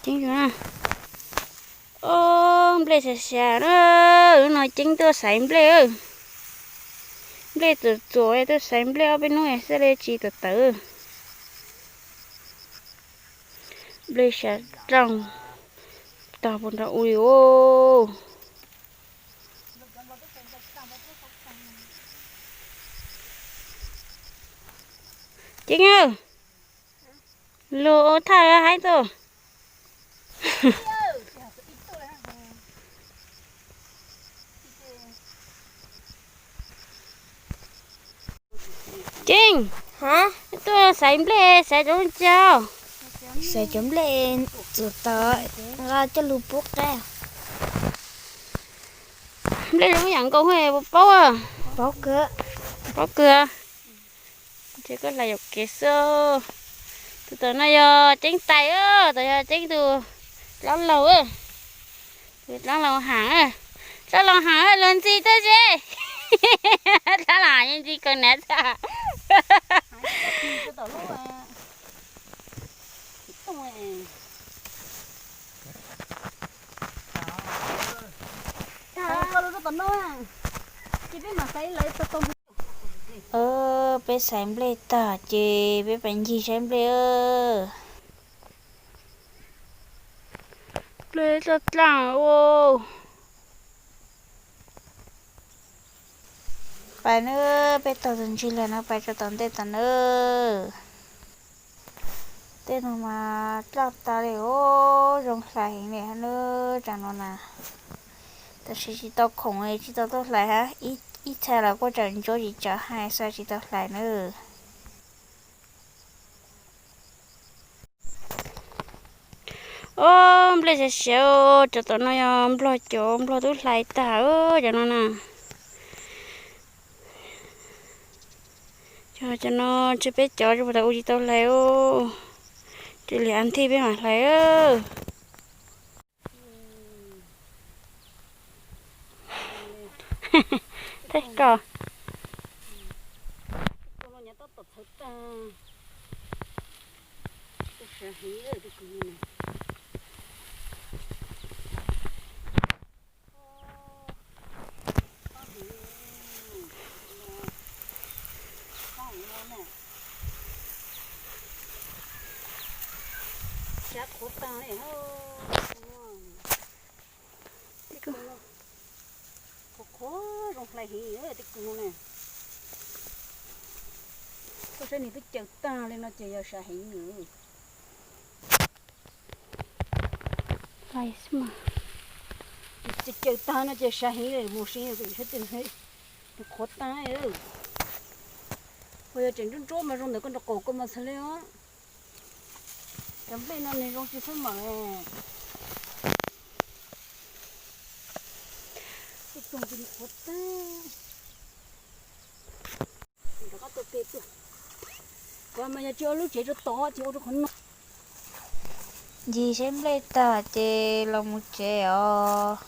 Ceeb na. Ob, nplej xav xav na, hnub no Ceeb tuaj xaiv nplej. Nplej txuam txuam tuaj xaiv nplej ob peb hnub xwb li tsis tawm tawv. Nplej xav dlaaj tag puag nrag ua li os. Ceeb, luag ua thaj haib tuaj. Ceeb, tuaj xaiv nplej xaiv cov ntsa. Xaiv cov nplej txuam tawv nqa coj lug pub qab. Nplej zoo yam nkaus paub, paub kawg. Ces koj hlais yuam kev xwb. Tus tom no yog Ceeb tais, tom yog Ceeb tus dlaab laug, tus dlaab laug haam, dlaab laug haam luag ntxhi tag zeb. Dlaab laug haam yeej ntxhi kawg na txag. Peb xaiv nplej tag ces peb pais ncig saib nplej. Nplej txoj dlaaj ua. Pais nawb, peb taug tus ntsis lawm no pais rau tom ntej tom nawb. Tej no mas dlaaj tas li os, zoo hlais heev li nawb tsam no na. Tab sis tsis tau khoom tsis tau tuaj hlais hab, ib txha los kuj tseem ntsuab tsis tsav hais xwb tsis tau hlais nawb. Ob, nplej siav siav, cov tom no yog nplog cov, nplog tub hlais tag cov no na. Cov no ces peb cov puag ta ua tsis tau hlais, ces li a ntij peb mam hlais. Tej ko Qhuav qhuav zoo hlais heev tej kws na. Koj saib nws twb caws tag li no ces yog sav heev. Ces caws tag no ces sav heev mus si saib, qhuav tag. Uas yog tseem nruab nruab mas zoo ntawm koj nrog qaum koj mas txhad li os. Cov nplej no nws zoo tsis xab mam. Tej tug ces nws qhuav tag. Rov qab tua pem tuaj. Qhov mas yog tsis ua lub tsev rau tod ces ua rau qhov no. Ncig saib nplej tag ces los mus tsev os.